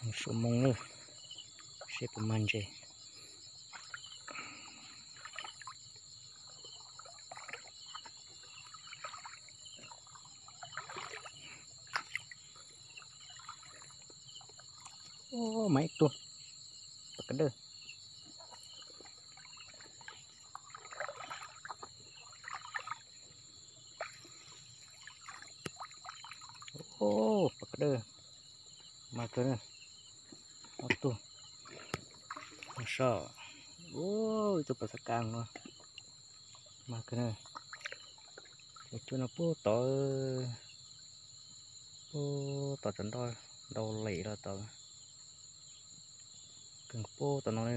Suav moo na, seb puas mag ntses. Ub, mag ib tug pov ka dawj. Ub, pov ka dawj, mag kawg na. Ob tug, soj. Ub, ib tug pov xab kas no, mag kawg na. Cov cuaj no puag tod, puag tod cov nroj ntau lem los tod, kawg puag tod no na.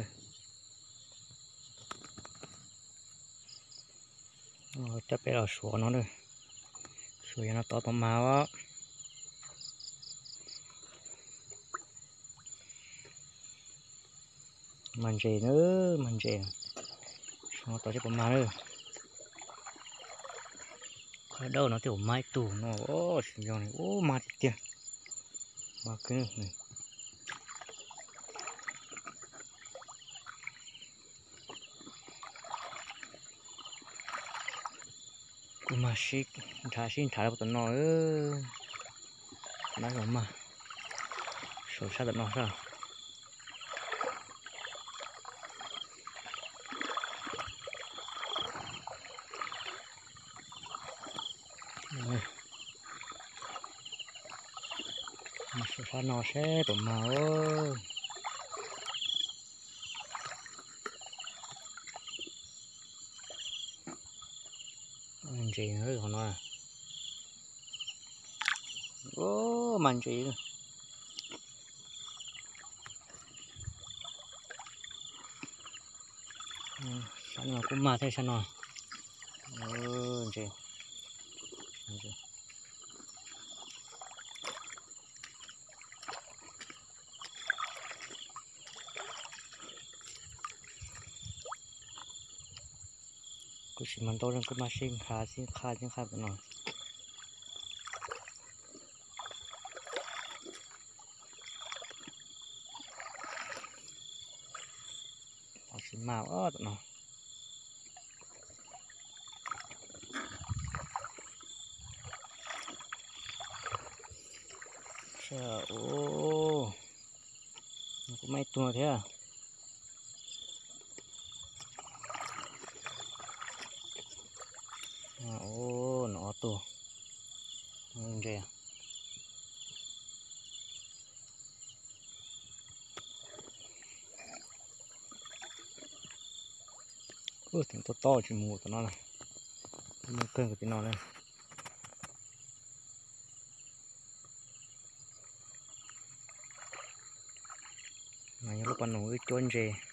Coj peb los suav no na, suav yog no tod tod mag os. Mag ntses na, mag ntses. Suav no tod seb puas mag na. Qhov dawb no twb yuav mag ib tug no, tsis yog li, ub, mag tiag tiag. Mag kawg. Kuv mag sib nrhav sib nrhav rau tom no, nab los mag saum sab tom no sab. Mag saum sab no seb puas mag. Ntses hauv no. Ub, mag ntses. Sab no kuj mag thiab sab no. Ntses. Kuj tsis mag ntau, kuj mag sib nqha sib nqha sib nqha tom no. Tsis mag os tom no. Ub, kuj mag ib tug thiab. Ub, no ob tug. Ntses. Ub, teem tob tob tsis mus tom no na. Mus kawg tim no na. Mas yog lub pas nus wb cuab ntses.